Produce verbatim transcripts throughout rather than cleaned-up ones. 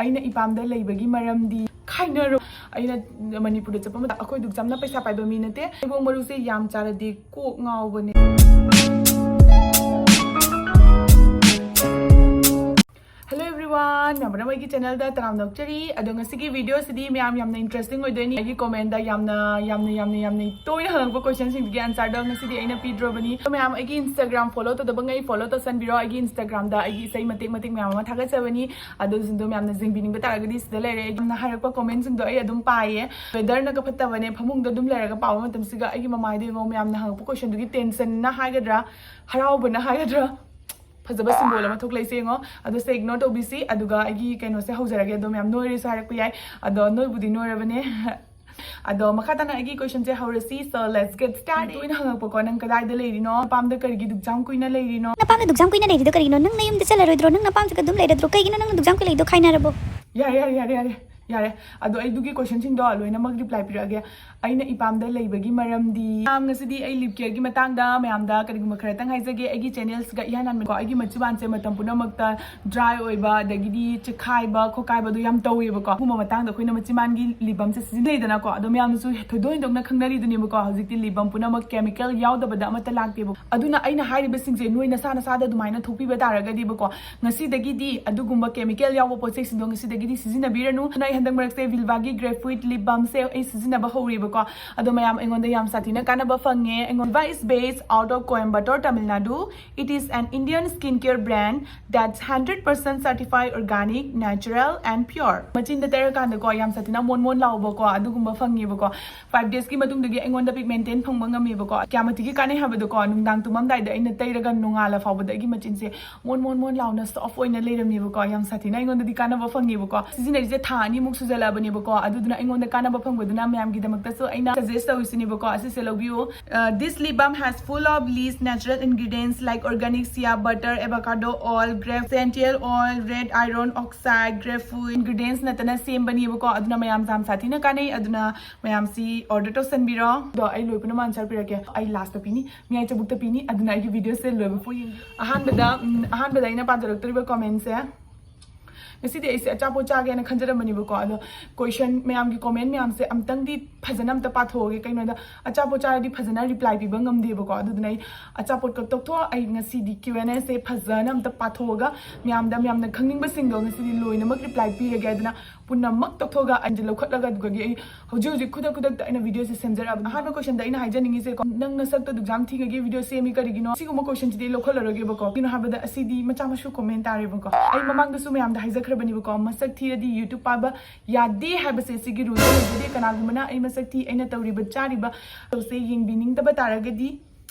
ꯑꯩꯅ ꯏꯄꯥꯝꯗ ꯂꯩꯕꯒꯤ ꯃꯔꯝꯗꯤ ꯈꯥꯏꯅꯔꯣ꯫ ꯑꯩꯅ ꯃꯅꯤꯄꯨꯔꯗ ꯆꯠꯄ ꯃꯇꯝꯗ ꯑꯩꯈꯣꯏ ꯗꯨꯛꯆꯝꯅ ꯄꯩꯁꯥ ꯄꯥꯏꯕ ꯃꯤ ꯅꯠꯇꯦ꯫ ꯍꯩꯕꯣꯡ ꯃꯔꯨꯁꯦ ꯌꯥꯝ ꯆꯥꯔꯗꯤ ꯀꯣꯛ ꯉꯥꯎꯕꯅꯦ꯫ Hello everyone, ꯃꯌꯥꯝ ꯄꯨꯝꯅꯃꯛ ꯑꯩꯒꯤ channelꯗ ꯇꯔꯥꯝꯅ ꯑꯣꯛꯆꯔꯤ꯫ ꯑꯗꯣ ꯉꯁꯤꯒꯤ videoꯁꯤꯗꯤ ꯃꯌꯥꯝ ꯌꯥꯝꯅ interesting ꯑꯣꯏꯗꯣꯏꯅꯤ꯫ ꯑꯩꯒꯤ commentꯗ ꯌꯥꯝꯅ ꯌꯥꯝꯅ ꯌꯥꯝꯅ ꯌꯥꯝꯅ ꯇꯣꯏꯅ ꯍꯪꯉꯛꯄ questionꯁꯤꯡꯗꯨꯒꯤ answerꯗꯣ ꯉꯁꯤꯗꯤ ꯑꯩꯅ ꯄꯤꯗ꯭ꯔꯣꯕꯅꯤ꯫ ꯑꯗꯣ ꯃꯌꯥꯝ ꯑꯩꯒꯤ Instagram follow ꯇꯧꯗꯕꯉꯩ follow ꯇꯧꯁꯟꯕꯤꯔꯣ꯫ ꯑꯩꯒꯤ Instagramꯗ ꯑꯩꯒꯤ ꯏꯁꯩ ꯃꯇꯦꯛ ꯃꯇꯦꯛ ꯃꯌꯥꯝ ꯑꯃ ꯊꯥꯒꯠꯆꯕꯅꯤ꯫ ꯑꯗꯨꯁꯤꯡꯗꯣ ꯃꯌꯥꯝꯅ ꯌꯦꯡꯕꯤꯅꯤꯡꯕ ꯇꯥꯔꯒꯗꯤ ꯁꯤꯗ ꯂꯩꯔꯦ꯫ ꯌꯥꯝꯅ ꯍꯥꯏꯔꯛꯄ commentꯁꯤꯡꯗꯣ ꯑꯩ ꯑꯗꯨꯝ ꯄꯥꯏꯌꯦ꯫ Weatherꯅꯒ ꯐꯠꯇꯕꯅꯦ, ꯐꯃꯨꯡꯗ ꯑꯗꯨꯝ ꯂꯩꯔꯒ ꯄꯥꯕ ꯃꯇꯝꯁꯤꯒ ꯑꯩꯒꯤ ꯃꯃꯥꯏꯗ ꯌꯦꯡꯉꯣ, ꯃꯌꯥꯝꯅ ꯍꯪꯉꯛꯄ questionꯗꯨꯒꯤ tensionꯅ ꯍꯥꯏꯒꯗ꯭ꯔꯥ, ꯍꯔꯥꯎꯕꯅ ꯍꯥꯏꯒꯗ꯭ꯔꯥ, ꯐꯖꯕ symbol ꯑꯃ ꯊꯣꯛꯂꯛꯏꯁꯦ ꯌꯦꯡꯉꯣ꯫ ꯑꯗꯣ ꯁꯦ ignore ꯇꯧꯕꯤꯁꯤ꯫ ꯑꯗꯨꯒ ꯑꯩꯒꯤ ꯀꯩꯅꯣꯁꯦ ꯍꯧꯖꯔꯒꯦ꯫ ꯑꯗꯣ ꯃꯌꯥꯝ ꯅꯣꯏꯔꯦꯁꯨ ꯍꯥꯏꯔꯛꯄ ꯌꯥꯏ꯫ ꯑꯗꯣ ꯅꯣꯏꯕꯨꯗꯤ ꯅꯣꯏꯔꯕꯅꯦ꯫ ꯑꯗꯣ ꯃꯈꯥ ꯇꯥꯅ ꯑꯩꯒꯤ questionꯁꯦ ꯍꯧꯔꯁꯤ꯫ So let's get started. ꯇꯣꯏꯅ ꯍꯪꯉꯛꯄꯀꯣ, "ꯅꯪ ꯀꯗꯥꯏꯗ ꯂꯩꯔꯤꯅꯣ? ꯅꯄꯥꯝꯗ ꯀꯔꯤꯒꯤ ꯗꯨꯛꯆꯥꯝ ꯀꯨꯏꯅ ꯂꯩꯔꯤꯅꯣ?" ꯅꯄꯥꯝꯗ ꯗꯨꯛꯆꯥꯝ ꯀꯨꯏꯅ ꯂꯩꯔꯤꯗꯣ ꯀꯔꯤꯒꯤꯅꯣ? ꯅꯪ ꯅꯌꯨꯝꯗ ꯆꯠꯂꯔꯣꯏꯗ꯭ꯔꯣ? ꯅꯪ ꯅꯄꯥꯝꯗꯒ ꯑꯗꯨꯝ ꯂꯩꯔꯗ꯭ꯔꯣ? ꯀꯩꯒꯤꯅꯣ ꯅꯪꯅ ꯗꯨꯛꯆꯥꯝ ꯀꯨꯏ ꯂꯩꯗꯣ? ꯈꯥꯏꯅꯔꯕꯣ? ꯌꯥꯔꯦ, ꯌꯥꯔꯦ, ꯌꯥꯔꯦ, ꯌꯥꯔꯦ, ꯌꯥꯔꯦ꯫ ꯑꯗꯣ ꯑꯩ ꯑꯗꯨꯒꯤ questionꯁꯤꯡꯗꯣ ꯂꯣꯏꯅꯃꯛ reply ꯄꯤꯔꯛꯑꯒꯦ꯫ ꯑꯩꯅ ꯏꯄꯥꯝꯗ ꯂꯩꯕꯒꯤ ꯃꯔꯝꯗꯤ, ꯃꯌꯥꯝ, ꯉꯁꯤꯗꯤ ꯑꯩ lip careꯒꯤ ꯃꯇꯥꯡꯗ ꯃꯌꯥꯝꯗ ꯀꯔꯤꯒꯨꯝꯕ ꯈꯔꯇꯪ ꯍꯥꯏꯖꯒꯦ꯫ ꯑꯩꯒꯤ channelꯁꯤꯒ ꯏꯍꯥꯟ ꯍꯥꯟꯕꯀꯣ, ꯑꯩꯒꯤ ꯃꯆꯤꯕꯥꯟꯁꯦ ꯃꯇꯝ ꯄꯨꯝꯅꯃꯛꯇ dry ꯑꯣꯏꯕ, ꯑꯗꯒꯤꯗꯤ ꯆꯦꯈꯥꯏꯕ ꯈꯣꯠꯀꯥꯏꯕꯗꯣ ꯌꯥꯝ ꯇꯧꯋꯦꯕꯀꯣ꯫ ꯑꯗꯨꯒꯨꯝꯕ ꯃꯇꯥꯡꯗ ꯑꯩꯈꯣꯏꯅ ꯃꯆꯤꯕꯥꯟꯒꯤ lip balmꯁꯦ ꯁꯤꯖꯤꯟꯅꯩꯗꯅꯀꯣ꯫ ꯑꯗꯣ ꯃꯌꯥꯝꯅꯁꯨ ꯊꯣꯏꯗꯣꯛ ꯍꯦꯟꯗꯣꯛꯅ ꯈꯪꯅꯔꯤꯗꯨꯅꯦꯕꯀꯣ꯫ ꯍꯧꯖꯤꯛꯇꯤ lip balm ꯄꯨꯝꯅꯃꯛ chemical ꯌꯥꯎꯗꯕꯗ ꯑꯃꯠꯇ ꯂꯥꯛꯇꯦꯕꯀꯣ꯫ ꯑꯗꯨꯅ ꯑꯩꯅ ꯍꯥꯏꯔꯤꯕꯁꯤꯡꯁꯦ ꯅꯣꯏ ꯅꯁꯥ ꯅꯁꯥꯗ ꯑꯗꯨꯃꯥꯏꯅ ꯊꯣꯛꯄꯤꯕ ꯇꯥꯔꯒꯗꯤꯕꯀꯣ, ꯉꯁꯤꯗꯒꯤꯗꯤ ꯑꯗꯨꯒꯨꯝꯕ chemical ꯌꯥꯎꯕ ꯄꯣꯠꯆꯩꯁꯤꯡꯗꯣ ꯉꯁꯤꯗꯒꯤꯗꯤ ꯁꯤꯖꯤꯟꯅꯕꯤꯔꯅꯨ꯫ ꯑꯗꯨꯅ ꯑꯩ ꯍꯟꯗꯛ ꯃꯔꯛꯁꯦ Vilvaꯒꯤ Grape Fruit lip balmꯁꯦ ꯑꯩ ꯁꯤꯖꯤꯟꯅꯕ ꯍꯧꯔꯦꯕꯀꯣ꯫ ꯑꯗꯣ ꯃꯌꯥꯝ, ꯑꯩꯉꯣꯟꯗ ꯌꯥꯝ ꯁꯥꯊꯤꯅ ꯀꯥꯟꯅꯕ ꯐꯪꯉꯦ꯫ ꯑꯩꯉꯣꯟꯗ, Vilva is based out of Coimbatore, Tamil Nadu. It is an Indian skincare brand that's hundred percent certified organic, natural and pure. ꯃꯆꯤꯟꯗ ꯇꯩꯔꯀꯥꯟꯗꯀꯣ, ꯌꯥꯝ ꯁꯥꯊꯤꯅ ꯃꯣꯟ ꯃꯣꯟ ꯂꯥꯎꯕꯀꯣ, ꯑꯗꯨꯒꯨꯝꯕ ꯐꯪꯉꯦꯕꯀꯣ꯫ Five daysꯀꯤ ꯃꯇꯨꯡꯗꯒꯤ ꯑꯩꯉꯣꯟꯗ pigment tan ꯐꯪꯕ ꯉꯝꯃꯦꯕꯀꯣ꯫ ꯀꯌꯥꯝ ꯃꯇꯤꯛꯀꯤ ꯀꯥꯟꯅꯩ ꯍꯥꯏꯕꯗꯀꯣ, ꯅꯨꯡꯗꯥꯡ ꯇꯨꯝꯃꯝꯗꯥꯏꯗ ꯑꯩꯅ ꯇꯩꯔꯒ ꯅꯣꯡꯉꯥꯜꯂ ꯐꯥꯎꯕꯗ ꯑꯩꯒꯤ ꯃꯆꯤꯟꯁꯦ ꯃꯣꯟ ꯃꯣꯟ ꯃꯣꯟ ꯂꯥꯎꯅ soft ꯑꯣꯏꯅ ꯂꯩꯔꯝꯃꯦꯕꯀꯣ꯫ ꯌꯥꯝ ꯁꯥꯊꯤꯅ ꯑꯩꯉꯣꯟꯗꯗꯤ ꯀꯥꯟꯅꯕ ꯐꯪꯉꯦꯕꯀꯣ꯫ ꯁꯤꯖꯤꯟꯅꯔꯤꯁꯦ ꯊꯥ ꯑꯅꯤꯃꯨꯛ ꯁꯨꯖꯜꯂꯛꯑꯕꯅꯦꯕꯀꯣ꯫ ꯑꯗꯨꯗꯨꯅ ꯑꯩꯉꯣꯟꯗ ꯀꯥꯟꯅꯕ ꯐꯪꯕꯗꯨꯅ ꯃꯌꯥꯝꯒꯤꯗꯃꯛꯇꯁꯨ ꯑꯩꯅ suggest ꯇꯧꯔꯤꯁꯤꯅꯦꯕꯀꯣ꯫ ꯑꯁꯤꯁꯦ ꯂꯧꯕꯤꯌꯨ꯫ Uh, this lip balm has full of least natural ingredients like organic shea butter, avocado oil, grape essential oil, red iron oxide, grapefruit ingredients ꯅꯠꯇꯅ ꯁꯦꯝꯕꯅꯦꯕꯀꯣ꯫ ꯑꯗꯨꯅ ꯃꯌꯥꯝ ꯌꯥꯝ ꯁꯥꯊꯤꯅ ꯀꯥꯟꯅꯩ꯫ ꯑꯗꯨꯅ ꯃꯌꯥꯝꯁꯤ order ꯇꯧꯁꯟꯕꯤꯔꯣ꯫ ꯑꯗꯣ ꯑꯩ ꯂꯣꯏ ꯄꯨꯝꯅꯃꯛ answer ꯄꯤꯔꯛꯀꯦ꯫ ꯑꯩ lastꯇ ꯄꯤꯅꯤ, ꯃꯌꯥꯏ ꯆꯕꯨꯛꯇ ꯄꯤꯅꯤ꯫ ꯑꯗꯨꯅ ꯑꯩꯒꯤ videoꯁꯦ ꯂꯣꯏꯕ ꯐꯥꯎ ꯌꯦꯡꯕꯤꯌꯨ꯫ ꯑꯍꯥꯟꯕꯗ, ꯎꯝ, ꯑꯍꯥꯟꯕꯗ ꯑꯩꯅ ꯄꯥꯖꯔꯛꯇꯣꯔꯤꯕ commentꯁꯦ, ꯉꯁꯤꯗꯤ ꯑꯩꯁꯦ ꯑꯆꯥꯄꯣꯠ ꯆꯥꯒꯦꯅ ꯈꯟꯖꯔꯝꯕꯅꯦꯕꯀꯣ꯫ ꯑꯗꯣ ꯀꯣꯏꯁꯟ ꯃꯌꯥꯝꯒꯤ ꯀꯣꯃꯦꯟ ꯃꯌꯥꯝꯁꯦ ꯑꯝꯇꯪꯗꯤ ꯐꯖꯅ ꯑꯝꯇ ꯄꯥꯊꯣꯛꯑꯒꯦ꯫ ꯀꯩꯅꯣꯗ, ꯑꯆꯥꯄꯣꯠ ꯆꯥꯔꯗꯤ ꯐꯖꯅ ꯔꯤꯄ꯭ꯂꯥꯏ ꯄꯤꯕ ꯉꯝꯗꯦꯕꯀꯣ꯫ ꯑꯗꯨꯗꯨꯅ ꯑꯩ ꯑꯆꯥꯄꯣꯠ ꯀꯛ ꯇꯧꯊꯣꯛ ꯑꯩ ꯉꯁꯤꯗꯤ ꯀ꯭ꯌꯨ ꯑꯦꯟ ꯑꯦꯁꯦ ꯐꯖꯅ ꯑꯝꯇ ꯄꯥꯊꯣꯛꯑꯒ ꯃꯌꯥꯝꯗ ꯃꯌꯥꯝꯅ ꯈꯪꯅꯤꯡꯕꯁꯤꯡꯗꯣ ꯉꯁꯤꯗꯤ ꯂꯣꯏꯅꯃꯛ ꯔꯤꯄ꯭ꯂꯥꯏ ꯄꯤꯔꯒꯦ꯫ ꯑꯗꯨꯅ ꯄꯨꯝꯅꯃꯛ ꯇꯧꯊꯣꯛꯑꯒ ꯑꯩꯁꯦ ꯂꯧꯈꯠꯂꯒ ꯑꯗꯨꯒꯗꯤ ꯑꯩ ꯍꯧꯖꯤꯛ ꯍꯧꯖꯤꯛ ꯈꯨꯗꯛ ꯈꯨꯗꯛꯇ ꯑꯩꯅ ꯚꯤꯗꯤꯑꯣꯁꯦ ꯁꯦꯝꯖꯔꯛꯑꯕꯅꯤ꯫ ꯑꯍꯥꯟꯕ ꯀꯣꯏꯁꯟꯗ ꯑꯩꯅ ꯍꯥꯏꯖꯅꯤꯡꯉꯤꯁꯦꯀꯣ, "ꯅꯪ ꯅꯁꯛꯇꯣ ꯑꯗꯨꯛ ꯌꯥꯝ ꯊꯤꯉꯩꯒꯤ ꯚꯤꯗꯤꯑꯣ ꯁꯦꯝꯃꯤ ꯀꯔꯤꯒꯤꯅꯣ?" ꯁꯤꯒꯨꯝꯕ ꯀꯣꯏꯁꯟꯁꯤꯗꯤ ꯑꯩ ꯂꯧꯈꯠꯂꯔꯣꯏꯒꯦꯕꯀꯣ꯫ ꯀꯩꯒꯤꯅꯣ ꯍꯥꯏꯕꯗ ꯑꯁꯤꯗꯤ ꯃꯆꯥ ꯃꯁꯨ ꯀꯣꯃꯦꯟ ꯇꯥꯔꯦꯕꯀꯣ꯫ ꯑꯩ ꯃꯃꯥꯡꯗꯁꯨ ꯃꯌꯥꯝꯗ ꯍꯥꯏꯖꯈ꯭ꯔꯕꯅꯦꯕꯀꯣ, ꯃꯁꯛ ꯊꯤꯔꯗꯤ ꯌꯨꯇ꯭ꯌꯨꯕ ꯄꯥꯏꯕ ꯌꯥꯗꯦ ꯍꯥꯏꯕꯁꯦ ꯁꯤꯒꯤ ꯔꯨꯜꯗ ꯂꯩꯖꯗꯦ꯫ ꯀꯅꯥꯒꯨꯝꯕꯅ ꯑꯩ ꯃꯁꯛ ꯊꯤ, ꯑꯩꯅ ꯇꯧꯔꯤꯕ ꯆꯥꯔꯤꯕ ꯇꯧꯁꯦ ꯌꯦꯡꯕꯤꯅꯤꯡꯗꯕ ꯇꯥꯔꯒꯗꯤ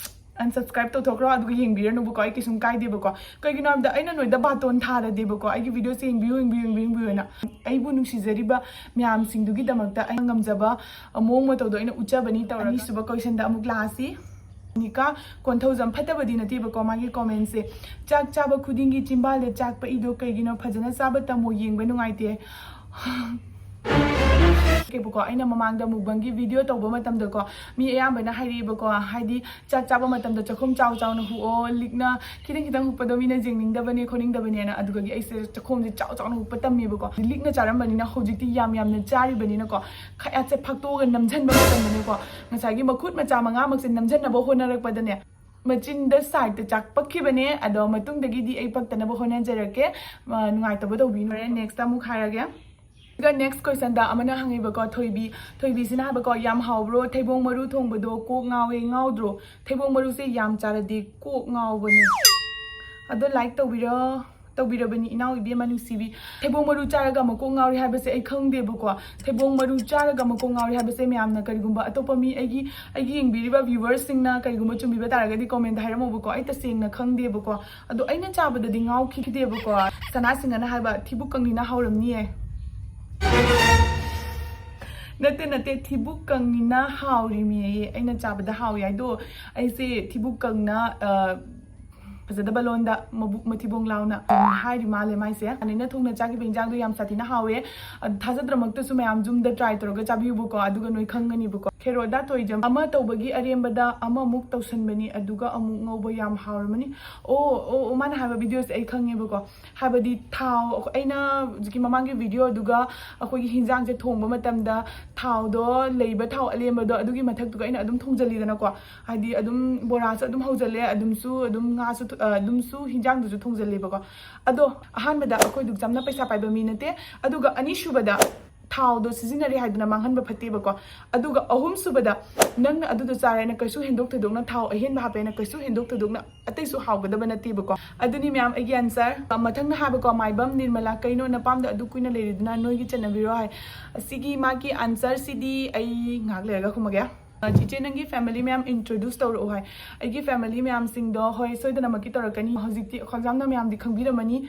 ꯑꯟꯁꯕꯁꯀ꯭ꯔꯥꯏꯕ ꯇꯧꯊꯣꯛꯈ꯭ꯔꯣ, ꯑꯗꯨꯒ ꯌꯦꯡꯕꯤꯔꯅꯨꯕꯀꯣ꯫ ꯑꯩ ꯀꯩꯁꯨꯝ ꯀꯥꯏꯗꯦꯕꯀꯣ꯫ ꯀꯩꯒꯤꯅꯣ ꯍꯥꯏꯕꯗ ꯑꯩꯅ ꯅꯣꯏꯗ ꯕꯥꯇꯣꯟ ꯊꯥꯔꯗꯦꯕꯀꯣ, ꯑꯩꯒꯤ ꯚꯤꯗꯤꯑꯣꯁꯦ ꯌꯦꯡꯕꯤꯌꯨ, ꯌꯦꯡꯕꯤꯌꯨ, ꯌꯦꯡꯕꯤꯌꯨ, ꯌꯦꯡꯕꯤꯌꯨꯅ꯫ ꯑꯩꯕꯨ ꯅꯨꯡꯁꯤꯖꯔꯤꯕ ꯃꯌꯥꯝꯁꯤꯡꯗꯨꯒꯤꯗꯃꯛꯇ ꯑꯩꯅ ꯉꯝꯖꯕ ꯃꯑꯣꯡ ꯃꯇꯧꯗꯣ ꯑꯩꯅ ꯎꯠꯆꯕꯅꯤ ꯇꯧꯔꯒ꯫ ꯑꯅꯤꯁꯨꯕ ꯀꯣꯏꯁꯟꯗ ꯑꯃꯨꯛ ꯂꯥꯛꯑꯁꯤ꯫ ꯅꯤꯀꯥ ꯀꯣꯟꯊꯧꯖꯝ ꯐꯠꯇꯕꯗꯤ ꯅꯠꯇꯦꯕꯀꯣ, ꯃꯥꯒꯤ ꯀꯣꯃꯦꯟꯁꯦ, "ꯆꯥꯛ ꯆꯥꯕ ꯈꯨꯗꯤꯡꯒꯤ ꯆꯤꯝꯕꯥꯜꯗ ꯆꯥꯛ ꯄꯛꯏꯗꯣ ꯀꯩꯒꯤꯅꯣ? ꯐꯖꯅ ꯆꯥꯕ ꯇꯝꯃꯣ, ꯌꯦꯡꯕ ꯅꯨꯡꯉꯥꯏꯇꯦ꯫" ꯀꯦꯕꯀꯣ, ꯑꯩꯅ ꯃꯃꯥꯡꯗ ꯃꯨꯛꯕꯪꯒꯤ ꯚꯤꯗꯤꯑꯣ ꯇꯧꯕ ꯃꯇꯝꯗꯀꯣ, ꯃꯤ ꯑꯌꯥꯝꯕꯅ ꯍꯥꯏꯔꯛꯑꯦꯕꯀꯣ, ꯍꯥꯏꯗꯤ ꯆꯥꯛ ꯆꯥꯕ ꯃꯇꯝꯗ ꯆꯥꯛꯈꯨꯝ ꯆꯥꯎ ꯆꯥꯎꯅ ꯍꯨꯛꯑꯣ, ꯂꯤꯛꯅ ꯈꯤꯇꯪ ꯈꯤꯇꯪ ꯍꯨꯛꯄꯗꯣ ꯃꯤꯅ ꯌꯦꯡꯅꯤꯡꯗꯕꯅꯦ ꯈꯣꯠꯅꯤꯡꯗꯕꯅꯦꯅ꯫ ꯑꯗꯨꯒꯤ ꯑꯩꯁꯦ ꯆꯥꯛꯈꯨꯝꯁꯦ ꯆꯥꯎ ꯆꯥꯎꯅ ꯍꯨꯛꯄ ꯇꯝꯃꯦꯕꯀꯣ꯫ ꯂꯤꯛꯅ ꯆꯥꯔꯝꯕꯅꯤꯅ ꯍꯧꯖꯤꯛꯇꯤ ꯌꯥꯝ ꯌꯥꯝꯅ ꯆꯥꯔꯤꯕꯅꯤꯅꯀꯣ, ꯈꯌꯥꯠꯁꯦ ꯐꯥꯛꯇꯣꯛꯑꯒ ꯅꯝꯁꯤꯟꯕ ꯃꯇꯝꯗꯅꯦꯀꯣ, ꯉꯁꯥꯏꯒꯤ ꯃꯈꯨꯠ ꯃꯆꯥ ꯃꯉꯥꯃꯛꯁꯦ ꯅꯝꯁꯤꯟꯅꯕ ꯍꯣꯠꯅꯔꯛꯄꯗꯅꯦ, ꯃꯆꯤꯟꯗ ꯁꯥꯏꯗꯇ ꯆꯥꯛ ꯄꯛꯈꯤꯕꯅꯦ꯫ ꯑꯗꯣ ꯃꯇꯨꯡꯗꯒꯤꯗꯤ ꯑꯩ ꯄꯛꯇꯅꯕ ꯍꯣꯠꯅꯖꯔꯛꯀꯦ꯫ ꯑ, ꯅꯨꯡꯉꯥꯏꯇꯕ ꯇꯧꯕꯤꯅꯨ꯫ ꯍꯣꯔꯦꯟ ꯅꯦꯛꯁꯇ ꯑꯃꯨꯛ ꯍꯥꯏꯔꯒꯦ꯫ ꯑꯗꯨꯒ ꯅꯦꯛꯁ ꯀꯣꯏꯁꯟꯗ ꯑꯃꯅ ꯍꯪꯉꯤꯕꯀꯣ, ꯊꯣꯏꯕꯤ, ꯊꯣꯏꯕꯤꯁꯤꯅ ꯍꯥꯏꯕꯀꯣ, "ꯌꯥꯝ ꯍꯥꯎꯕ꯭ꯔꯣ ꯊꯩꯕꯣꯡ ꯃꯔꯨ ꯊꯣꯡꯕꯗꯣ? ꯀꯣꯛ ꯉꯥꯎꯋꯦ, ꯉꯥꯎꯗ꯭ꯔꯣ? ꯊꯩꯕꯣꯡ ꯃꯔꯨꯁꯦ ꯌꯥꯝ ꯆꯥꯔꯗꯤ ꯀꯣꯛ ꯉꯥꯎꯕꯅꯦ꯫" ꯑꯗꯣ ꯂꯥꯏꯛ ꯇꯧꯕꯤꯔꯣ, ꯇꯧꯕꯤꯔꯕꯅꯤ ꯏꯅꯥꯎ ꯏꯕꯦꯝꯃ ꯅꯨꯡꯁꯤꯕꯤ꯫ ꯊꯩꯕꯣꯡ ꯃꯔꯨ ꯆꯥꯔꯒ ꯃꯀꯣꯛ ꯉꯥꯎꯔꯤ ꯍꯥꯏꯕꯁꯦ ꯑꯩ ꯈꯪꯗꯦꯕꯀꯣ꯫ ꯊꯩꯕꯣꯡ ꯃꯔꯨ ꯆꯥꯔꯒ ꯃꯀꯣꯛ ꯉꯥꯎꯔꯤ ꯍꯥꯏꯕꯁꯦ ꯃꯌꯥꯝꯅ ꯀꯔꯤꯒꯨꯝꯕ ꯑꯇꯣꯞꯄ ꯃꯤ, ꯑꯩꯒꯤ, ꯑꯩꯒꯤ ꯌꯦꯡꯕꯤꯔꯤꯕ ꯚ꯭ꯌꯨꯋꯔꯁꯤꯡꯅ ꯀꯔꯤꯒꯨꯝꯕ ꯆꯨꯝꯕꯤꯕ ꯇꯥꯔꯒꯗꯤ ꯀꯣꯃꯦꯟꯗ ꯍꯥꯏꯔꯝꯃꯣꯕꯀꯣ꯫ ꯑꯩ ꯇꯁꯦꯡꯅ ꯈꯪꯗꯦꯕꯀꯣ꯫ ꯑꯗꯣ ꯑꯩꯅ ꯆꯥꯕꯗꯗꯤ ꯉꯥꯎꯈꯤꯗꯦꯕꯀꯣ꯫ ꯁꯅꯥ ꯁꯤꯡꯍꯅ ꯍꯥꯏꯕ, "ꯊꯤꯕꯨꯛ ꯀꯪꯉꯤꯅ ꯍꯥꯎꯔꯝꯅꯤꯌꯦ꯫" ꯅꯠꯇꯦ, ꯅꯠꯇꯦ, ꯊꯤꯕꯨꯛ ꯀꯪꯉꯤꯅ ꯍꯥꯎꯔꯤꯃꯤꯌꯦ꯫ ꯑꯩꯅ ꯆꯥꯕꯗ ꯍꯥꯎꯏ ꯍꯥꯏꯗꯣ, ꯑꯩꯁꯦ ꯊꯤꯕꯨꯛ ꯀꯪꯅ, ꯑ, ꯐꯖꯗꯕ ꯂꯣꯟꯗ ꯃꯕꯨꯛ ꯃꯊꯤꯕꯣꯡ ꯂꯥꯎꯅ ꯍꯥꯏꯔꯤ ꯃꯥꯜꯂꯦ ꯃꯥꯏꯁꯦ꯫ ꯑꯅꯤꯅ ꯊꯣꯡꯅ ꯆꯥꯈꯤꯕ ꯏꯟꯖꯥꯡꯗꯣ ꯌꯥꯝ ꯁꯥꯊꯤꯅ ꯍꯥꯎꯋꯦ꯫ ꯑꯗꯨ ꯊꯥꯖꯗ꯭ꯔꯃꯛꯇꯁꯨ ꯃꯌꯥꯝ ꯌꯨꯝꯗ try ꯇꯧꯔꯒ ꯆꯥꯕꯤꯌꯨꯕꯀꯣ, ꯑꯗꯨꯒ ꯅꯣꯏ ꯈꯪꯒꯅꯤꯕꯀꯣ꯫ ꯈꯦꯔꯣꯗ ꯊꯣꯏꯖꯝ, "ꯑꯃ ꯇꯧꯕꯒꯤ ꯑꯔꯦꯝꯕꯗ ꯑꯃꯃꯨꯛ ꯇꯧꯁꯟꯕꯅꯤ, ꯑꯗꯨꯒ ꯑꯃꯨꯛ ꯉꯧꯕ, ꯌꯥꯝ ꯍꯥꯎꯔꯝꯃꯅꯤ"꯫ ꯑꯣ ꯑꯣ ꯑꯣ, ꯃꯥꯅ ꯍꯥꯏꯕ videoꯁꯦ ꯑꯩ ꯈꯪꯉꯦꯕꯀꯣ꯫ ꯍꯥꯏꯕꯗꯤ ꯊꯥꯎ, ꯑꯩꯅ ꯍꯧꯖꯤꯛꯀꯤ ꯃꯃꯥꯡꯒꯤ video ꯑꯗꯨꯒ ꯑꯩꯈꯣꯏꯒꯤ ꯍꯤꯟꯖꯥꯡꯁꯦ ꯊꯣꯡꯕ ꯃꯇꯝꯗ ꯊꯥꯎꯗꯣ, ꯂꯩꯕ ꯊꯥꯎ ꯑꯂꯦꯝꯕꯗꯣ ꯑꯗꯨꯒꯤ ꯃꯊꯛꯇꯨꯒ ꯑꯩꯅ ꯑꯗꯨꯝ ꯊꯣꯡꯖꯜꯂꯤꯗꯅꯀꯣ꯫ ꯍꯥꯏꯗꯤ ꯑꯗꯨꯝ ꯕꯣꯔꯥꯁꯨ ꯑꯗꯨꯝ ꯍꯧꯖꯜꯂꯦ, ꯑꯗꯨꯝꯁꯨ ꯑꯗꯨꯝ ꯉꯥꯁꯨ ꯊꯣ-, ꯑ, ꯑꯗꯨꯝꯁꯨ ꯍꯤꯟꯖꯥꯡꯗꯨꯁꯨ ꯊꯣꯡꯖꯜꯂꯦꯕꯀꯣ꯫ ꯑꯗꯣ ꯑꯍꯥꯟꯕꯗ ꯑꯩꯈꯣꯏ ꯗꯨꯛꯆꯝꯅ ꯄꯩꯁꯥ ꯄꯥꯏꯕ ꯃꯤ ꯅꯠꯇꯦ꯫ ꯑꯗꯨꯒ ꯑꯅꯤꯁꯨꯕꯗ ꯊꯥꯎꯗꯣ ꯁꯤꯖꯤꯟꯅꯔꯦ ꯍꯥꯏꯗꯨꯅ ꯃꯥꯡꯍꯟꯕ ꯐꯠꯇꯦꯕꯀꯣ꯫ ꯑꯗꯨꯒ ꯑꯍꯨꯝꯁꯨꯕꯗ, ꯅꯪꯅ ꯑꯗꯨꯗꯣ ꯆꯥꯔꯦꯅ ꯀꯩꯁꯨ ꯍꯦꯟꯗꯣꯛ ꯊꯣꯏꯗꯣꯛꯅ, ꯊꯥꯎ ꯑꯍꯦꯟꯕ ꯍꯥꯞꯄꯦꯅ ꯀꯩꯁꯨ ꯍꯦꯟꯗꯣꯛ ꯊꯣꯏꯗꯣꯛꯅ ꯑꯇꯩꯁꯨ ꯍꯥꯎꯒꯗꯕ ꯅꯠꯇꯦꯕꯀꯣ꯫ ꯑꯗꯨꯅꯤ ꯃꯌꯥꯝ ꯑꯩꯒꯤ answer꯫ ꯃꯊꯪꯅ ꯍꯥꯏꯕꯀꯣ, ꯃꯥꯏꯕꯝ ꯅꯤꯔꯃꯂꯥ, "ꯀꯩꯅꯣ ꯅꯄꯥꯝꯗ ꯑꯗꯨ ꯀꯨꯏꯅ ꯂꯩꯔꯤꯗꯨꯅ, ꯅꯣꯏꯒꯤ ꯆꯠꯅꯕꯤꯔꯣ?" ꯍꯥꯏ꯫ ꯑꯁꯤꯒꯤ ꯃꯥꯒꯤ answerꯁꯤꯗꯤ ꯑꯩ ꯉꯥꯏꯍꯥꯛ ꯂꯩꯔꯒ ꯈꯨꯝꯃꯒꯦ꯫ "ꯑ, ꯆꯤꯆꯦ, ꯅꯪꯒꯤ family ꯃꯌꯥꯝ introduce ꯇꯧꯔꯛꯑꯣ" ꯍꯥꯏ꯫ ꯑꯩꯒꯤ family ꯃꯌꯥꯝꯁꯤꯡꯗꯣ, ꯍꯣꯏ, ꯁꯣꯏꯗꯅꯃꯛꯀꯤ ꯇꯧꯔꯛꯀꯅꯤ꯫ ꯍꯧꯖꯤꯛꯇꯤ ꯈꯣꯟꯖꯥꯝꯅ ꯃꯌꯥꯝꯗꯤ ꯈꯪꯕꯤꯔꯝꯃꯅꯤ꯫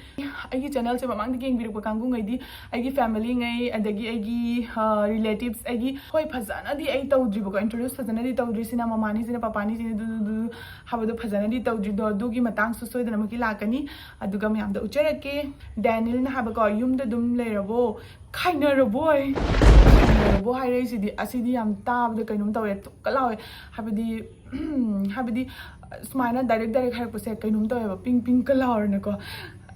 ꯑꯩꯒꯤ channelꯁꯦ ꯃꯃꯥꯡꯗꯒꯤ ꯌꯦꯡꯕꯤꯔꯛꯄ ꯀꯥꯡꯕꯨꯉꯩꯗꯤ, ꯑꯩꯒꯤ familyꯉꯩ, ꯑꯗꯒꯤ ꯑꯩꯒꯤ, ꯑ, relatives, ꯑꯩꯒꯤ, ꯍꯣꯏ, ꯐꯖꯅꯗꯤ ꯑꯩ ꯇꯧꯗ꯭ꯔꯤꯕꯀꯣ, introduce ꯐꯖꯅꯗꯤ ꯇꯧꯗ꯭ꯔꯤ, ꯁꯤꯅ ꯃꯃꯥꯅꯤ, ꯁꯤꯅ ꯄꯄꯥꯅꯤ, ꯁꯤꯅ ꯗꯨ ꯗꯨ ꯗꯨ ꯗꯨ ꯍꯥꯏꯕꯗꯣ ꯐꯖꯅꯗꯤ ꯇꯧꯗ꯭ꯔꯤꯗꯣ, ꯑꯗꯨꯒꯤ ꯃꯇꯥꯡꯁꯨ ꯁꯣꯏꯗꯅꯃꯛꯀꯤ ꯂꯥꯛꯀꯅꯤ꯫ ꯑꯗꯨꯒ ꯃꯌꯥꯝꯗ ꯎꯠꯆꯔꯛꯀꯦ꯫ ꯗꯦꯅꯤꯜꯅ ꯍꯥꯏꯕꯀꯣ, "ꯌꯨꯝꯗ ꯑꯗꯨꯝ ꯂꯩꯔꯕꯣ? ꯈꯥꯏꯅꯔꯕꯣꯏ?" "ꯈꯥꯏꯅꯔꯕꯣ?" ꯍꯥꯏꯔꯛꯏꯁꯤꯗꯤ, ꯑꯁꯤꯗꯤ ꯌꯥꯝ ꯇꯥꯕꯗ ꯀꯩꯅꯣꯝ ꯇꯧꯋꯦ, ꯊꯨꯛꯀ ꯂꯥꯎꯋꯦ꯫ ꯍꯥꯏꯕꯗꯤ, ꯍꯥꯏꯕꯗꯤ, ꯁꯨꯃꯥꯏꯅ direct direct ꯍꯥꯏꯔꯛꯄꯁꯦ ꯀꯩꯅꯣꯝ ꯇꯧꯋꯦꯕ, ꯄꯤꯡ ꯄꯤꯡꯀ ꯂꯥꯎꯔꯅꯀꯣ꯫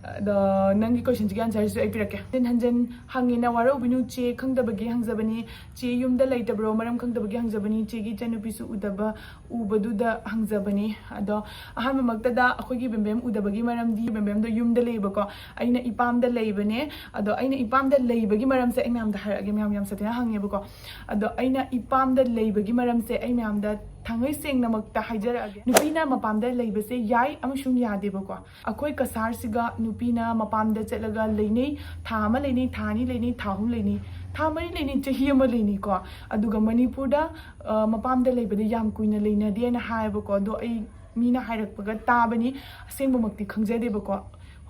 ꯑꯗꯣ ꯅꯪꯒꯤ questionꯁꯤꯒꯤ answerꯁꯨ ꯑꯩ ꯄꯤꯔꯛꯀꯦ꯫ ꯍꯟꯖꯤꯟ ꯍꯟꯖꯤꯟ ꯍꯪꯉꯤꯅ ꯋꯥꯔꯧꯕꯤꯅꯨ ꯆꯦ, ꯈꯪꯗꯕꯒꯤ ꯍꯪꯖꯕꯅꯤ꯫ ꯆꯦ ꯌꯨꯝꯗ ꯂꯩꯇꯕ꯭ꯔꯣ? ꯃꯔꯝ ꯈꯪꯗꯕꯒꯤ ꯍꯪꯖꯕꯅꯤ꯫ ꯆꯦꯒꯤ ꯏꯆꯟꯅꯨꯄꯤꯁꯨ ꯎꯗꯕ, ꯎꯕꯗꯨꯗ ꯍꯪꯖꯕꯅꯤ꯫ ꯑꯗꯣ ꯑꯍꯥꯟꯕꯃꯛꯇꯗ ꯑꯩꯈꯣꯏꯒꯤ ꯕꯦꯝꯕꯦꯝ ꯎꯗꯕꯒꯤ ꯃꯔꯝꯗꯤ, ꯕꯦꯝꯕꯦꯝꯗꯣ ꯌꯨꯝꯗ ꯂꯩꯕꯀꯣ, ꯑꯩꯅ ꯏꯄꯥꯝꯗ ꯂꯩꯕꯅꯦ꯫ ꯑꯗꯣ ꯑꯩꯅ ꯏꯄꯥꯝꯗ ꯂꯩꯕꯒꯤ ꯃꯔꯝꯁꯦ ꯑꯩ ꯃꯌꯥꯝꯗ ꯍꯥꯏꯔꯛꯑꯒꯦ, ꯃꯌꯥꯝ ꯌꯥꯝ ꯁꯥꯊꯤꯅ ꯍꯪꯉꯦꯕꯀꯣ꯫ ꯑꯗꯣ ꯑꯩꯅ ꯏꯄꯥꯝꯗ ꯂꯩꯕꯒꯤ ꯃꯔꯝꯁꯦ ꯑꯩ ꯃꯌꯥꯝꯗ ꯊꯥꯡꯉꯩ ꯁꯦꯡꯅꯃꯛꯇ ꯍꯥꯏꯖꯔꯛꯑꯒꯦ꯫ ꯅꯨꯄꯤꯅ ꯃꯄꯥꯝꯗ ꯂꯩꯕꯁꯦ ꯌꯥꯏ ꯑꯃꯁꯨꯡ ꯌꯥꯗꯦꯕꯀꯣ꯫ ꯑꯩꯈꯣꯏ ꯀꯁꯥꯔꯁꯤꯒ ꯅꯨꯄꯤꯅ ꯃꯄꯥꯝꯗ ꯆꯠꯂꯒ ꯂꯩꯅꯩ, ꯊꯥ ꯑꯃ ꯂꯩꯅꯩ, ꯊꯥ ꯑꯅꯤ ꯂꯩꯅꯩ, ꯊꯥ ꯑꯍꯨꯝ ꯂꯩꯅꯩ, ꯊꯥ ꯃꯔꯤ ꯂꯩꯅꯩ, ꯆꯍꯤ ꯑꯃ ꯂꯩꯅꯩꯀꯣ꯫ ꯑꯗꯨꯒ ꯃꯅꯤꯄꯨꯔꯗ, ꯑ, ꯃꯄꯥꯝꯗ ꯂꯩꯕꯗ ꯌꯥꯝ ꯀꯨꯏꯅ ꯂꯩꯅꯗꯦꯅ ꯍꯥꯏꯌꯦꯕꯀꯣ꯫ ꯑꯗꯣ ꯑꯩ ꯃꯤꯅ ꯍꯥꯏꯔꯛꯄꯒ ꯇꯥꯕꯅꯤ, ꯑꯁꯦꯡꯕꯃꯛꯇꯤ ꯈꯪꯖꯗꯦꯕꯀꯣ꯫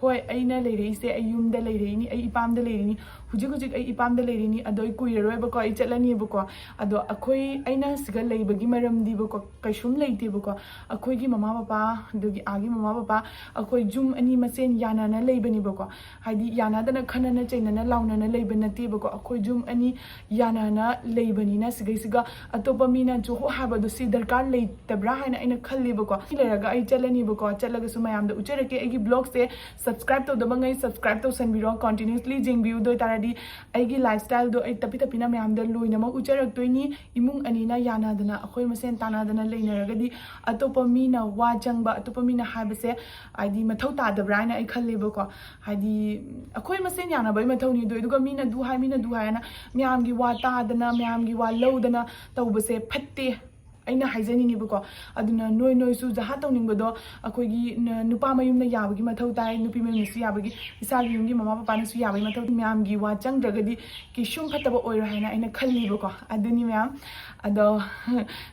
ꯍꯣꯏ, ꯑꯩꯅ ꯂꯩꯔꯛꯏꯁꯦ ꯑꯩ ꯌꯨꯝꯗ ꯂꯩꯔꯛꯏꯅꯤ, ꯑꯩ ꯏꯄꯥꯝꯗ ꯂꯩꯔꯤꯅꯤ, ꯍꯧꯖꯤꯛ ꯍꯧꯖꯤꯛ ꯑꯩ ꯏꯄꯥꯝꯗ ꯂꯩꯔꯤꯅꯤ꯫ ꯑꯗꯣ ꯑꯩ ꯀꯨꯏꯔꯔꯣꯏꯕꯀꯣ, ꯑꯩ ꯆꯠꯂꯅꯤꯕꯀꯣ꯫ ꯑꯗꯣ ꯑꯩꯈꯣꯏ, ꯑꯩꯅ ꯁꯤꯒ ꯂꯩꯕꯒꯤ ꯃꯔꯝꯗꯤꯕꯀꯣ, ꯀꯩꯁꯨꯝ ꯂꯩꯇꯦꯕꯀꯣ꯫ ꯑꯩꯈꯣꯏꯒꯤ ꯃꯃꯥ ꯕꯕꯥ, ꯑꯗꯒꯤ ꯑꯥꯒꯤ ꯃꯃꯥ ꯕꯕꯥ, ꯑꯩꯈꯣꯏ ꯌꯨꯝ ꯑꯅꯤ ꯃꯁꯦꯟ ꯌꯥꯅꯅ ꯂꯩꯕꯅꯦꯕꯀꯣ꯫ ꯍꯥꯏꯗꯤ ꯌꯥꯅꯗꯅ, ꯈꯟꯅꯅ ꯆꯩꯅꯅ ꯂꯥꯎꯅꯅ ꯂꯩꯕ ꯅꯠꯇꯦꯕꯀꯣ꯫ ꯑꯩꯈꯣꯏ ꯌꯨꯝ ꯑꯅꯤ ꯌꯥꯅꯅ ꯂꯩꯕꯅꯤꯅ ꯁꯤꯒꯩꯁꯤꯒ ꯑꯇꯣꯞꯄ ꯃꯤꯅ ꯆꯨꯍꯣ ꯍꯥꯏꯕꯗꯣ ꯁꯤ ꯗꯔꯀꯥꯔ ꯂꯩꯇꯕ꯭ꯔꯥ ꯍꯥꯏꯅ ꯑꯩꯅ ꯈꯜꯂꯦꯕꯀꯣ꯫ ꯁꯤ ꯂꯩꯔꯒ ꯑꯩ ꯆꯠꯂꯅꯤꯕꯀꯣ, ꯆꯠꯂꯒꯁꯨ ꯃꯌꯥꯝꯗ ꯎꯠꯆꯔꯛꯀꯦ꯫ ꯑꯩꯒꯤ vlogꯁꯦ subscribe ꯇꯧꯗꯕꯉꯩ subscribe ꯇꯧꯁꯟꯕꯤꯔꯣ, continuously ꯌꯦꯡꯕꯤꯌꯨ꯫ ꯑꯗꯨ ꯑꯣꯏꯇꯥꯔꯗꯤ ꯑꯩꯒꯤ lifestyleꯗꯣ ꯑꯩ ꯇꯞꯄꯤ ꯇꯞꯄꯤꯅ ꯃꯌꯥꯝꯗ ꯂꯣꯏꯅꯃꯛ ꯎꯠꯆꯔꯛꯇꯣꯏꯅꯤ꯫ ꯏꯃꯨꯡ ꯑꯅꯤꯅ ꯌꯥꯅꯗꯅ, ꯑꯩꯈꯣꯏ ꯃꯁꯦꯟ ꯇꯥꯟꯅꯗꯅ ꯂꯩꯅꯔꯒꯗꯤ ꯑꯇꯣꯞꯄ ꯃꯤꯅ ꯋꯥ ꯆꯪꯕ, ꯑꯇꯣꯞꯄ ꯃꯤꯅ ꯍꯥꯏꯕꯁꯦ ꯍꯥꯏꯗꯤ ꯃꯊꯧ ꯇꯥꯗꯕ꯭ꯔꯥ ꯍꯥꯏꯅ ꯑꯩ ꯈꯜꯂꯦꯕꯀꯣ꯫ ꯍꯥꯏꯗꯤ ꯑꯩꯈꯣꯏ ꯃꯁꯦꯟ ꯌꯥꯅꯕꯒꯤ ꯃꯊꯧꯅꯤ꯫ ꯑꯗꯨ ꯑꯗꯨꯒ ꯃꯤꯅ ꯑꯗꯨ ꯍꯥꯏ, ꯃꯤꯅ ꯑꯗꯨ ꯍꯥꯏꯅ ꯃꯌꯥꯝꯒꯤ ꯋꯥ ꯇꯥꯗꯅ, ꯃꯌꯥꯝꯒꯤ ꯋꯥ ꯂꯧꯗꯅ ꯇꯧꯕꯁꯦ ꯐꯠꯇꯦ, ꯑꯩꯅ ꯍꯥꯏꯖꯅꯤꯡꯉꯤꯕꯀꯣ꯫ ꯑꯗꯨꯅ ꯅꯣꯏ, ꯅꯣꯏꯁꯨ ꯖꯍꯥ ꯇꯧꯅꯤꯡꯕꯗꯣ ꯑꯩꯈꯣꯏꯒꯤ ꯅ-, ꯅꯨꯄꯥ ꯃꯌꯨꯝꯅ ꯌꯥꯕꯒꯤ ꯃꯊꯧ ꯇꯥꯏ, ꯅꯨꯄꯤ ꯃꯌꯨꯝꯅꯁꯨ ꯌꯥꯕꯒꯤ, ꯏꯁꯥꯒꯤ ꯌꯨꯝꯒꯤ ꯃꯃꯥ ꯕꯕꯥꯅꯁꯨ ꯌꯥꯕꯒꯤ ꯃꯊꯧ, ꯃꯌꯥꯝꯒꯤ ꯋꯥ ꯆꯪꯗ꯭ꯔꯒꯗꯤ ꯀꯩꯁꯨꯝ ꯐꯠꯇꯕ ꯑꯣꯏꯔꯣꯏ ꯍꯥꯏꯅ ꯑꯩꯅ ꯈꯜꯂꯤꯕꯀꯣ꯫ ꯑꯗꯨꯅꯤ ꯃꯌꯥꯝ꯫ ꯑꯗꯣ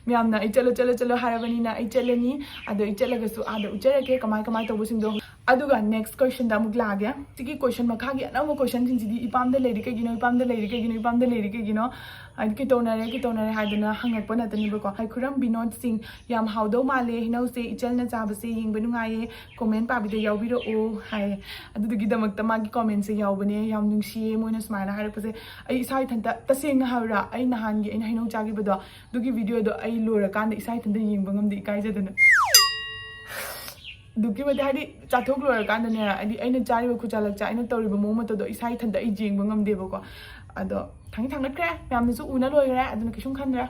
ꯃꯌꯥꯝꯅ ꯑꯩ ꯆꯠꯂꯣ, ꯆꯠꯂꯣ, ꯆꯠꯂꯣ ꯍꯥꯏꯔꯕꯅꯤꯅ ꯑꯩ ꯆꯠꯂꯅꯤ꯫ ꯑꯗꯣ ꯑꯩ ꯆꯠꯂꯒꯁꯨ ꯑꯥꯗ ꯎꯠꯆꯔꯛꯀꯦ ꯀꯃꯥꯏ, ꯀꯃꯥꯏ ꯇꯧꯕꯁꯤꯡꯗꯣ꯫ ꯑꯗꯨꯒ next questionꯗ ꯑꯃꯨꯛ ꯂꯥꯛꯑꯒꯦ꯫ ꯁꯤꯒꯤ question ꯃꯈꯥꯒꯤ ꯑꯅꯧꯕ questionꯁꯤꯡꯁꯤꯗꯤ, "ꯏꯄꯥꯝꯗ ꯂꯩꯔꯤ ꯀꯩꯒꯤꯅꯣ? ꯏꯄꯥꯝꯗ ꯂꯩꯔꯤ ꯀꯩꯒꯤꯅꯣ? ꯏꯄꯥꯝꯗ ꯂꯩꯔꯤ ꯀꯩꯒꯤꯅꯣ?" ꯍꯥꯏꯗꯤ ꯀꯩꯇꯧꯅꯔꯦ, ꯀꯩꯇꯧꯅꯔꯦ ꯍꯥꯏꯗꯅ ꯍꯪꯉꯛꯄ ꯅꯠꯇꯅꯦꯕꯀꯣ꯫ ꯂꯥꯏꯈꯨꯔꯝ ꯕꯤꯅꯣꯗ ꯁꯤꯡ, "ꯌꯥꯝ ꯍꯥꯎꯗꯧ ꯃꯥꯜꯂꯦ ꯍꯩꯅꯧꯁꯦ, ꯏꯆꯜꯅ ꯆꯥꯕꯁꯦ ꯌꯦꯡꯕ ꯅꯨꯡꯉꯥꯏꯌꯦ, comment ꯄꯥꯕꯤꯗ ꯌꯥꯎꯕꯤꯔꯛꯑꯣ" ꯍꯥꯏ꯫ ꯑꯗꯨꯗꯨꯒꯤꯗꯃꯛꯇ ꯃꯥꯒꯤ commentꯁꯦ ꯌꯥꯎꯕꯅꯦ꯫ ꯌꯥꯝ ꯅꯨꯡꯁꯤꯌꯦ ꯃꯣꯏꯅ ꯁꯨꯃꯥꯏꯅ ꯍꯥꯏꯔꯛꯄꯁꯦ꯫ ꯑꯩ ꯏꯁꯥ ꯏꯊꯟꯇ, ꯇꯁꯦꯡꯅ ꯍꯥꯏꯔꯨꯔꯥ, ꯑꯩ ꯅꯍꯥꯟꯒꯤ ꯑꯩꯅ ꯍꯩꯅꯧ ꯆꯥꯈꯤꯕꯗꯣ, ꯑꯗꯨꯒꯤ videoꯗꯣ ꯑꯩ ꯂꯣꯏꯔꯀꯥꯟꯗ ꯏꯁꯥ ꯏꯊꯟꯇ ꯌꯦꯡꯕ ꯉꯝꯗꯦ, ꯏꯀꯥꯏꯖꯗꯅ꯫ ꯑꯗꯨꯛꯀꯤ ꯃꯇꯤꯛ, ꯍꯥꯏꯗꯤ, ꯆꯥꯊꯣꯛ ꯂꯣꯏꯔꯀꯥꯟꯗꯅꯦ, ꯍꯥꯏꯗꯤ, ꯑꯩꯅ ꯆꯥꯔꯤꯕ ꯈꯨꯆꯥ ꯂꯛꯆꯥ, ꯑꯩꯅ ꯇꯧꯔꯤꯕ ꯃꯑꯣꯡ ꯃꯇꯧꯗꯣ ꯏꯁꯥ ꯏꯊꯟꯇ ꯑꯩ ꯌꯦꯡꯕ ꯉꯝꯗꯦꯕꯀꯣ꯫ ꯑꯗꯣ ꯊꯥꯡꯗꯤ ꯊꯥꯡꯒꯠꯈ꯭ꯔꯦ, ꯃꯌꯥꯝꯅꯁꯨ ꯎꯅ ꯂꯣꯏꯈ꯭ꯔꯦ, ꯑꯗꯨꯅ ꯀꯩꯁꯨꯝ ꯈꯟꯗ꯭ꯔꯦ꯫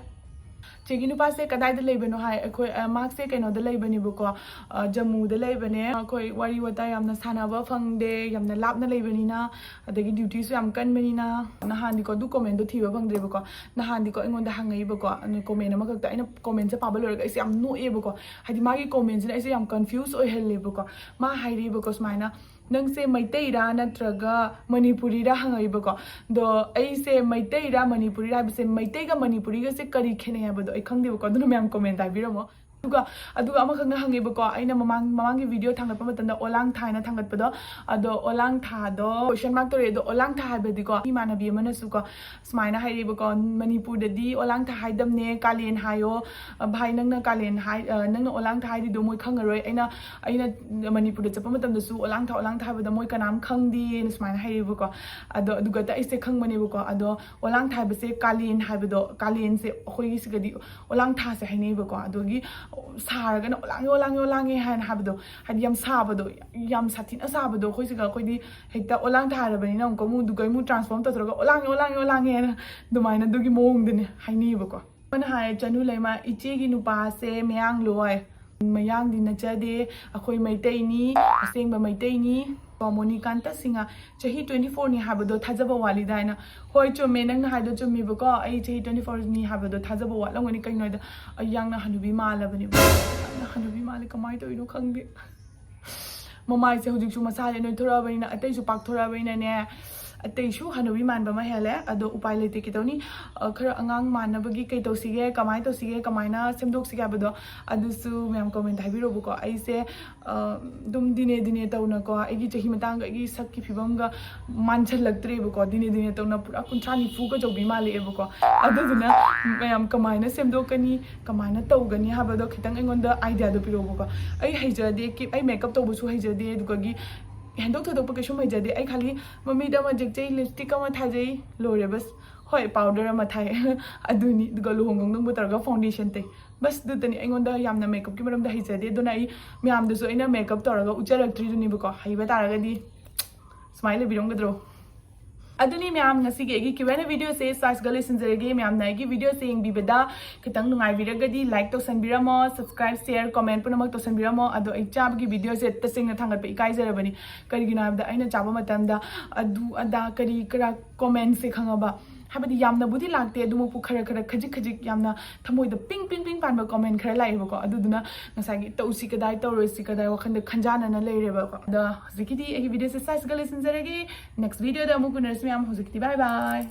ꯆꯦꯒꯤ ꯅꯨꯄꯥꯁꯦ ꯀꯗꯥꯏꯗ ꯂꯩꯕꯅꯣ ꯍꯥꯏ, ꯑꯩꯈꯣꯏ, ꯑ, ꯃꯥꯁꯦ ꯀꯩꯅꯣꯗ ꯂꯩꯕꯅꯦꯕꯀꯣ, ꯑ, ꯖꯝꯃꯨꯗ ꯂꯩꯕꯅꯦ꯫ ꯑꯩꯈꯣꯏ ꯋꯥꯔꯤ ꯋꯥꯇꯥꯏ ꯌꯥꯝꯅ ꯁꯥꯟꯅꯕ ꯐꯪꯗꯦ, ꯌꯥꯝꯅ ꯂꯥꯞꯅ ꯂꯩꯕꯅꯤꯅ, ꯑꯗꯒꯤ dutyꯁꯨ ꯌꯥꯝ ꯀꯟꯕꯅꯤꯅ꯫ ꯅꯍꯥꯟꯗꯤꯀꯣ, ꯑꯗꯨ commentꯗꯣ ꯊꯤꯕ ꯐꯪꯗ꯭ꯔꯦꯕꯀꯣ, ꯅꯍꯥꯟꯗꯤꯀꯣ ꯑꯩꯉꯣꯟꯗ ꯍꯪꯉꯛꯏꯕꯀꯣ, ꯑꯗꯨ comment ꯑꯃꯈꯛꯇ ꯑꯩꯅ commentꯁꯦ ꯄꯥꯕ ꯂꯣꯏꯔꯒ ꯑꯩꯁꯦ ꯌꯥꯝ ꯅꯣꯛꯑꯦꯕꯀꯣ, ꯍꯥꯏꯗꯤ ꯃꯥꯒꯤ commentꯁꯤꯅ ꯑꯩꯁꯦ ꯌꯥꯝ confuse ꯑꯣꯏꯍꯜꯂꯦꯕꯀꯣ꯫ ꯃꯥ ꯍꯥꯏꯔꯤꯕꯀꯣ ꯁꯨꯃꯥꯏꯅ, "ꯅꯪꯁꯦ ꯃꯩꯇꯩꯔꯥ ꯅꯠꯇ꯭ꯔꯒ ꯃꯅꯤꯄꯨꯔꯤꯔꯥ?" ꯍꯪꯉꯛꯏꯕꯀꯣ꯫ ꯑꯗꯣ ꯑꯩꯁꯦ ꯃꯩꯇꯩꯔꯥ ꯃꯅꯤꯄꯨꯔꯤꯔꯥ ꯍꯥꯏꯕꯁꯦ, ꯃꯩꯇꯩꯒ ꯃꯅꯤꯄꯨꯔꯤꯒꯁꯦ ꯀꯔꯤ ꯈꯦꯠꯅꯩ ꯍꯥꯏꯕꯗꯣ ꯑꯩ ꯈꯪꯗꯦꯕꯀꯣ, ꯑꯗꯨꯅ ꯃꯌꯥꯝ comment ꯍꯥꯏꯕꯤꯔꯝꯃꯣ꯫ ꯑꯗꯨꯒ ꯑꯗꯨꯒ ꯑꯃꯈꯛꯅ ꯍꯪꯉꯦꯕꯀꯣ, ꯑꯩꯅ ꯃꯃꯥꯡ ꯃꯃꯥꯡꯒꯤ ꯚꯤꯗꯤꯑꯣ ꯊꯥꯡꯒꯠꯄ ꯃꯇꯝꯗ ꯑꯣꯂꯥꯡ ꯊꯥ ꯍꯥꯏꯅ ꯊꯥꯡꯒꯠꯄꯗꯣ, ꯑꯗꯣ ꯑꯣꯂꯥꯡ ꯊꯥꯗꯣ ꯀꯣꯏꯁꯟ ꯃꯥꯔꯛ ꯇꯧꯔꯛꯑꯦ꯫ ꯑꯗꯣ ꯑꯣꯂꯥꯡ ꯊꯥ ꯍꯥꯏꯕꯗꯤꯀꯣ, ꯏꯃꯥꯟꯅꯕꯤ ꯑꯃꯅꯁꯨꯀꯣ ꯁꯨꯃꯥꯏꯅ ꯍꯥꯏꯔꯛꯑꯦꯕꯀꯣ, "ꯃꯅꯤꯄꯨꯔꯗꯗꯤ ꯑꯣꯂꯥꯡ ꯊꯥ ꯍꯥꯏꯗꯝꯅꯦ, ꯀꯥꯂꯦꯟ ꯍꯥꯏꯌꯣ꯫ ꯑ, ꯚꯥꯏ, ꯅꯪꯅ ꯀꯥꯂꯦꯟ ꯍꯥꯏ, ꯑ, ꯅꯪꯅ ꯑꯣꯂꯥꯡ ꯊꯥ ꯍꯥꯏꯔꯤꯗꯣ ꯃꯣꯏ ꯈꯪꯉꯔꯣꯏ꯫ ꯑꯩꯅ ꯑꯩꯅ ꯃꯅꯤꯄꯨꯔꯗ ꯆꯠꯄ ꯃꯇꯝꯗꯁꯨ ꯑꯣꯂꯥꯡ ꯊꯥ, ꯑꯣꯂꯥꯡ ꯊꯥ ꯍꯥꯏꯕꯗ ꯃꯣꯏ ꯀꯅꯥꯝ ꯈꯪꯗꯦꯅ" ꯁꯨꯃꯥꯏꯅ ꯍꯥꯏꯔꯛꯑꯦꯕꯀꯣ꯫ ꯑꯗꯣ ꯑꯗꯨꯒ ꯑꯩꯁꯦ ꯈꯪꯕꯅꯦꯕꯀꯣ꯫ ꯑꯗꯣ ꯑꯣꯂꯥꯡ ꯊꯥ ꯍꯥꯏꯕꯁꯦ ꯀꯥꯂꯦꯟ ꯍꯥꯏꯕꯗꯣ, ꯀꯥꯂꯦꯟꯁꯦ ꯑꯩꯈꯣꯏꯒꯤ ꯁꯤꯒꯗꯤ ꯑꯣꯂꯥꯡ ꯊꯥꯁꯦ ꯍꯥꯏꯅꯩꯕꯀꯣ꯫ ꯑꯗꯨꯒꯤ ꯁꯥꯔꯒꯅ "ꯑꯣꯂꯥꯡꯉꯦ, ꯑꯣꯂꯥꯡꯉꯦ, ꯑꯣꯂꯥꯡꯉꯦ" ꯍꯥꯏꯅ ꯍꯥꯏꯕꯗꯣ, ꯍꯥꯏꯗꯤ ꯌꯥꯝ ꯁꯥꯕꯗꯣ, ꯌꯥꯝ ꯁꯥꯊꯤꯅ ꯁꯥꯕꯗꯣ, ꯑꯩꯈꯣꯏ ꯁꯤꯒ ꯑꯩꯈꯣꯏꯗꯤ ꯍꯦꯛꯇ ꯑꯣꯂꯥꯡ ꯊꯥꯔꯕꯅꯤꯅ ꯑꯃꯨꯛꯀ ꯑꯃꯨꯛ ꯑꯗꯨꯒ ꯑꯃꯨꯛ ꯇ꯭ꯔꯥꯟꯁꯐꯣꯔꯝ ꯇꯧꯊꯣꯔꯒ "ꯑꯣꯂꯥꯡꯉꯦ, ꯑꯣꯂꯥꯡꯉꯦ, ꯑꯣꯂꯥꯡꯉꯦ" ꯍꯥꯏꯅ ꯑꯗꯨꯃꯥꯏꯅ ꯑꯗꯨꯒꯤ ꯃꯑꯣꯡꯗꯅꯦ ꯍꯥꯏꯅꯩꯌꯦꯕꯀꯣ꯫ ꯑꯃꯅ ꯍꯥꯏ, "ꯆꯅꯨ ꯂꯩꯃ, ꯏꯆꯦꯒꯤ ꯅꯨꯄꯥꯁꯦ ꯃꯌꯥꯡꯂꯣꯏ, ꯃꯌꯥꯡꯗꯤ ꯅꯠꯆꯗꯦ, ꯑꯩꯈꯣꯏ ꯃꯩꯇꯩꯅꯤ, ꯑꯁꯦꯡꯕ ꯃꯩꯇꯩꯅꯤ"꯫ ꯀꯣ, ꯃꯣꯅꯤꯀꯥꯟꯇ ꯁꯤꯡꯍ, "ꯆꯍꯤ twenty four ꯅꯤ ꯍꯥꯏꯕꯗꯣ ꯊꯥꯖꯕ ꯋꯥꯠꯂꯤꯗꯥ" ꯍꯥꯏꯅ꯫ ꯍꯣꯏ, ꯆꯨꯝꯃꯦ, ꯅꯪꯅ ꯍꯥꯏꯗꯣ ꯆꯨꯝꯃꯦꯕꯀꯣ꯫ ꯑꯩ ꯆꯍꯤ twenty four ꯅꯤ ꯍꯥꯏꯕꯗꯣ ꯊꯥꯖꯕ ꯋꯥꯠꯂꯝꯒꯅꯤ꯫ ꯀꯩꯅꯣ ꯍꯥꯏꯗ, ꯑꯩ ꯌꯥꯝꯅ ꯍꯅꯨꯕꯤ ꯃꯥꯜꯂꯕꯅꯦꯕ꯫ ꯌꯥꯝꯅ ꯍꯅꯨꯕꯤ ꯃꯥꯜꯂꯦ, ꯀꯃꯥꯏꯅ ꯇꯧꯔꯤꯅꯣ ꯈꯪꯗꯦ꯫ ꯃꯃꯥꯏꯁꯦ ꯍꯧꯖꯤꯛꯁꯨ ꯃꯁꯥꯁꯦ ꯅꯣꯏꯊꯣꯔꯛꯑꯕꯅꯤꯅ, ꯑꯇꯩꯁꯨ ꯄꯥꯛꯊꯣꯔꯛꯑꯕꯅꯤꯅꯅꯦ, ꯑꯇꯩꯁꯨ ꯍꯅꯨꯕꯤ ꯃꯥꯟꯕ ꯑꯃ ꯍꯦꯜꯂꯦ꯫ ꯑꯗꯣ ꯎꯄꯥꯏ ꯂꯩꯇꯦ, ꯀꯩꯗꯧꯅꯤ? ꯑ, ꯈꯔ ꯑꯉꯥꯡ ꯃꯥꯟꯅꯕꯒꯤ ꯀꯩ ꯇꯧꯁꯤꯒꯦ, ꯀꯃꯥꯏꯅ ꯇꯧꯁꯤꯒꯦ, ꯀꯃꯥꯏꯅ ꯁꯦꯝꯗꯣꯛꯁꯤꯒꯦ ꯍꯥꯏꯕꯗꯣ, ꯑꯗꯨꯁꯨ ꯃꯌꯥꯝ ꯀꯣꯃꯦꯟꯇ ꯍꯥꯏꯕꯤꯔꯛꯎꯕꯀꯣ꯫ ꯑꯩꯁꯦ, ꯑ, ꯑꯗꯨꯝ ꯗꯤꯅꯦ ꯗꯤꯅꯦ ꯇꯧꯅꯀꯣ, ꯑꯩꯒꯤ ꯆꯍꯤ ꯃꯇꯥꯡꯒ ꯑꯩꯒꯤ ꯁꯛꯀꯤ ꯐꯤꯕꯝꯒ ꯃꯥꯟꯁꯤꯜꯂꯛꯇ꯭ꯔꯦꯕꯀꯣ꯫ ꯗꯤꯅꯦ ꯗꯤꯅꯦ ꯇꯧꯅ ꯄꯨꯔꯥ ꯀꯨꯟꯊ꯭ꯔꯥ ꯅꯤꯐꯨꯒ ꯆꯧꯕꯤ ꯃꯥꯜꯂꯛꯑꯦꯕꯀꯣ꯫ ꯑꯗꯨꯗꯨꯅ ꯃꯌꯥꯝ ꯀꯃꯥꯏꯅ ꯁꯦꯝꯗꯣꯛꯀꯅꯤ, ꯀꯃꯥꯏꯅ ꯇꯧꯒꯅꯤ ꯍꯥꯏꯕꯗꯣ ꯈꯤꯇꯪ ꯑꯩꯉꯣꯟꯗ ꯑꯥꯏꯗꯤꯌꯥꯗꯣ ꯄꯤꯔꯛꯎꯕꯀꯣ꯫ ꯑꯩ ꯍꯩꯖꯗꯦ, ꯀꯦ-, ꯑꯩ ꯃꯦꯀꯞ ꯇꯧꯕꯁꯨ ꯍꯩꯖꯗꯦ, ꯑꯗꯨꯒꯒꯤ ꯍꯦꯟꯗꯣꯛ ꯊꯣꯏꯗꯣꯛꯄ ꯀꯩꯁꯨꯝ ꯍꯩꯖꯗꯦ꯫ ꯑꯩ ꯈꯥꯂꯤ ꯃꯃꯤꯠ ꯑꯃ ꯌꯦꯛꯆꯩ, ꯂꯤꯞꯁꯇꯤꯛ ꯑꯃ ꯊꯥꯖꯩ, ꯂꯣꯏꯔꯦ ꯕꯁ꯫ ꯍꯣꯏ, ꯄꯥꯎꯗꯔ ꯑꯃ ꯊꯥꯏ꯫ ꯑꯗꯨꯅꯤ, ꯑꯗꯨꯒ ꯂꯨꯍꯣꯡ ꯈꯣꯡꯗꯣꯡꯕ ꯇꯧꯔꯒ ꯐꯥꯎꯟꯗꯦꯁꯟ ꯇꯩ꯫ ꯕꯁ, ꯑꯗꯨꯇꯅꯤ꯫ ꯑꯩꯉꯣꯟꯗ ꯌꯥꯝꯅ ꯃꯦꯀꯞꯀꯤ ꯃꯔꯝꯗ ꯍꯩꯖꯗꯦ, ꯑꯗꯨꯅ ꯑꯩ ꯃꯌꯥꯝꯗꯁꯨ ꯑꯩꯅ ꯃꯦꯀꯞ ꯇꯧꯔꯒ ꯎꯠꯆꯔꯛꯇ꯭ꯔꯤꯗꯨꯅꯦꯕꯀꯣ꯫ ꯍꯩꯕ ꯇꯥꯔꯒꯗꯤ ꯁꯨꯃꯥꯏꯅ ꯂꯩꯕꯤꯔꯝꯒꯗ꯭ꯔꯣ? ꯑꯗꯨꯅꯤ ꯃꯌꯥꯝ, ꯉꯁꯤꯒꯤ ꯑꯩꯒꯤ Q and A ꯚꯤꯗꯤꯑꯣꯁꯦ ꯁ꯭ꯋꯥꯏꯁꯤꯒ ꯂꯣꯏꯁꯤꯟꯖꯔꯒꯦ꯫ ꯃꯌꯥꯝꯅ ꯑꯩꯒꯤ ꯚꯤꯗꯤꯑꯣꯁꯦ ꯌꯦꯡꯕꯤꯕꯗ ꯈꯤꯇꯪ ꯅꯨꯡꯉꯥꯏꯕꯤꯔꯒꯗꯤ ꯂꯥꯏꯛ ꯇꯧꯁꯟꯕꯤꯔꯝꯃꯣ, ꯁꯕꯁꯀ꯭ꯔꯥꯏꯕ, ꯁꯤꯌꯔ, ꯀꯣꯃꯦꯟ ꯄꯨꯝꯅꯃꯛ ꯇꯧꯁꯟꯕꯤꯔꯝꯃꯣ꯫ ꯑꯗꯣ ꯑꯩ ꯆꯥꯕꯒꯤ ꯚꯤꯗꯤꯑꯣꯁꯦ ꯇꯁꯦꯡꯅ ꯊꯥꯡꯒꯠꯄ ꯏꯀꯥꯏꯖꯔꯕꯅꯤ꯫ ꯀꯔꯤꯒꯤꯅꯣ ꯍꯥꯏꯕꯗ ꯑꯩꯅ ꯆꯥꯕ ꯃꯇꯝꯗ ꯑꯗꯨ ꯑꯗꯥ ꯀꯔꯤ ꯀꯔꯥ ꯀꯣꯃꯦꯟꯁꯦ ꯈꯪꯉꯕ, ꯍꯥꯏꯕꯗꯤ ꯌꯥꯝꯅꯕꯨꯗꯤ ꯂꯥꯛꯇꯦ, ꯑꯗꯨꯃꯛꯄꯨ ꯈꯔ ꯈꯔ ꯈꯖꯤꯛ ꯈꯖꯤꯛ ꯌꯥꯝꯅ ꯊꯃꯣꯏꯗ ꯄꯤꯡ ꯄꯤꯡ ꯄꯤꯡ ꯄꯥꯟꯕ ꯀꯣꯃꯦꯟ ꯈꯔ ꯂꯥꯛꯑꯦꯕꯀꯣ꯫ ꯑꯗꯨꯗꯨꯅ ꯉꯁꯥꯏꯒꯤ ꯇꯧꯁꯤ ꯀꯗꯥꯏ ꯇꯧꯔꯣꯏꯁꯤ ꯀꯗꯥꯏ ꯋꯥꯈꯟꯗ ꯈꯟꯖꯥꯟꯅꯅ ꯂꯩꯔꯦꯕꯀꯣ꯫ ꯑꯗꯣ ꯍꯧꯖꯤꯛꯀꯤꯗꯤ ꯑꯩꯒꯤ ꯚꯤꯗꯤꯑꯣꯁꯦ ꯁ꯭ꯋꯥꯏꯁꯤꯒ ꯂꯣꯏꯁꯤꯟꯖꯔꯒꯦ꯫ ꯅꯦꯛꯁ ꯚꯤꯗꯤꯑꯣꯗ ꯑꯃꯨꯛ ꯎꯅꯔꯁꯤ ꯃꯌꯥꯝ꯫ ꯍꯧꯖꯤꯛꯀꯤꯗꯤ bye bye꯫